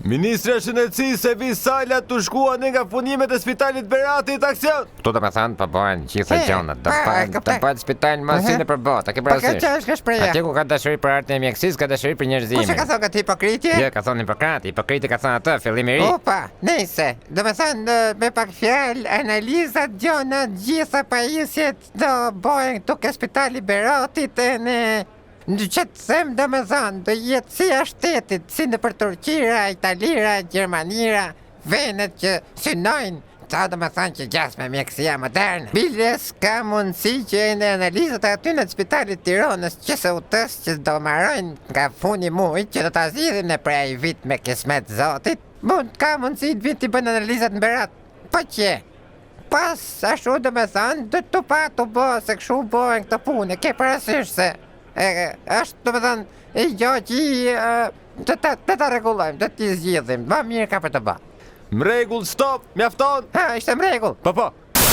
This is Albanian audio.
Ministrja e Shëndetësisë Evis Sala tu shkua ne nga punimet e spitalit Beratit, aksion! Këtu do me thënë po bëhen gjitha gjonat, do bëhen do bëhen spital më si nëpër botë, a ke Po parasysh? kjo është shprehja. Atje ku ka dashuri për artin e mjekësisë, ka dashuri për njerëzimin. Kush e ka thënë këtë Hipokriti? Jo, ka thënë Hipokrati, Hipokriti ka thënë atë, fillim i ri. Opa, nejse, do me thënë me pak fjalë, analizat gjonat, gjitha pajisjet do bëhen këtu ke spitali Beratit e në Në që të them do me thënë, do jetë si jashtë shtetit, si nëpër Turqira, Italira, Gjermanira, venet që synojnë, ta do me thënë që gjas me mjekësia moderne. Biles ka mundësi që në analizat e aty në spitalit Tironës QSUT-s që do marojnë nga funi mujt, që do ta zgjidhim në prej ai vit me kismet zotit, mund ka mundësi të vinë t'i bëjnë analizat në Berat. Po që, pas ashtu do me thënë, do të pa të bë, se kështu bëhen këto punë, ke parasysh se e, është do me thënë, e gjë që e, të ta, të ta rregullojmë, do t'i zgjidhim, më mirë ka për të bë. Në rregull, stop, mjafton! Ha, ishte në rregull. Po po.